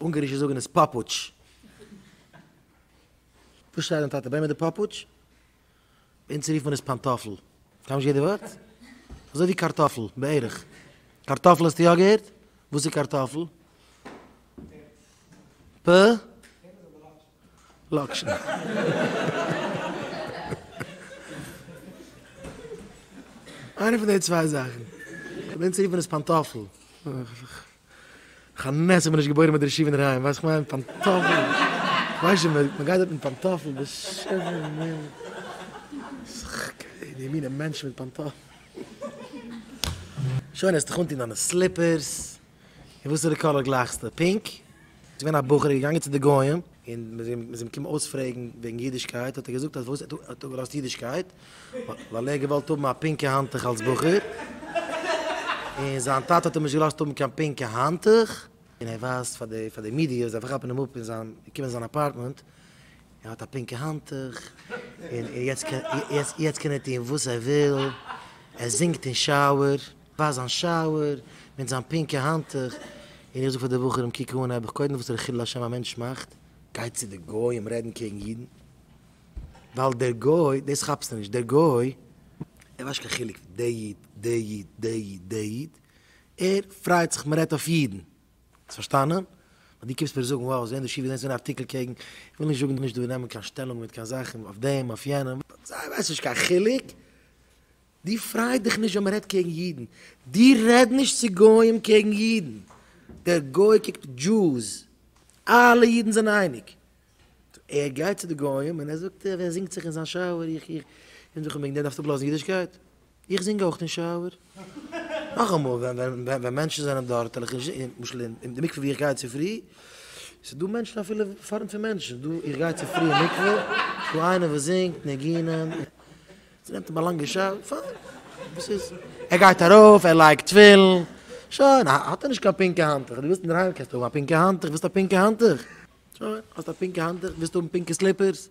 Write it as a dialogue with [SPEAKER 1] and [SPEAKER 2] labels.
[SPEAKER 1] אונגארישע זאגן עס פאפוטש. וואס שרייט דיין טאטע? ברענג מיר די פאפוטש. ביי אונז רופט מען עס פאנטאפל. קיינמאל נישט געהערט די ווארט? אזוי ווי קארטאפל, בערך. קארטאפל האסטו יא געהערט? וואס איז קארטאפל? פ. לאקשן. איינע פון די צוויי זאכן. ביי אונז רופט מען עס פאנטאפל. כ'האב נס איך בין נישט געבוירן מיט די ישיבה אינדערהיים, ווייסט כ'מיין פאנטאפל, כ'ווייס נישט מען גייט דארט מיט פאנטאפל, בשם אומרם, די מינע מענטשן מיט פאנטאפל. שוין עסט דיך אנטון דיינע סליפערס, און וואסערע קאלער גלייכסטו? פינק? ס'איז געווען א בחור איז געגאנגען צו די גוים, און מ'איז אים געקומען אויספרעגן וועגן אידישקייט, האט ער געזאגט אז פארוואס ער האט אפגעלאזט אידישקייט, ווייל ער האט געוואלט האבן א פינקע האנטוך אלס בחור, און זיין טאטע האט אים נישט געלאזט האבן קיין פינקע האנטוך, און ער ווייזט פאר די פאר די מידיע, זיי כאפן אים אפ אין זיין, קומען אין זיין אפארטמענט, ער האט א פינקע האנטוך, און יעצט קען יעצט קען ער טון וואס ער וויל, ער זינגט אין שאוער. ביי זיין שאוער, מיט זיין פינקע האנטוך, און איך זאג פאר די בחורים קוק אן נעבעך קודם וואסערע חילול השם א מענטש מאכט, גייט צו די גוים רעדן קעגן אידן, ווייל דער גוי, דאס כאפסטו נישט, דער גוי, ער ווייסט נישט קיין חילוק דער איד, דער איד, דער איד, דער איד, ער פרייט זיך מען רעדט אויף אידן, האסט פארשטאנען? ווייל דו קומסט מיר זאגן wow, זעהן די שיף געזעהן ס'איז געווען א ארטיקל קעגן, איך וויל נישט זאגן נישט דא נעמען קיין שטעלונג מיט קיין זאכן אויף דעם אויף יענעם, זיי ווייסן נישט קיין חילוק, דו פריי דיך נישט ווען מען רעדט קעגן אידן, דו רעד נישט צו גוים קעגן אידן, דער גוי קוקט Jews, אלע אידן זענען אייניג, ער גייט צו די גוים און ער זאגט ער זינגט זיך אין זיין shower, איך איך און זאג איך וועגן דעם דארפסטו אפלאזן אידישקייט? איך זינג אויך אין shower. נאכאמאל ווען ווען ווען מענטשן זענען דארט וועל איך נישט זינגען, למשל אין די מקווה ווי איך גיי צופרי, ס'איז דא מענטשן אפילו פארנט פון מענטשן, דא איך גיי צופרי אין מקווה, ס'איז דא איינער וואס זינגט ניגונים, ס'נעמט אים א לאנגע shower, פיין, וואס איז? ער גייט ארויף, ער לייגט תפילין, שוין, האט ער נישט קיין פינקע האנטוך, דו ווילסט אינדערהיים קענסטו האבן א פינקע האנטוך, ווילסט א פינקע האנטוך? שוין, האסט א פינקע האנטוך, ווילסט האבן פינקע סליפערס?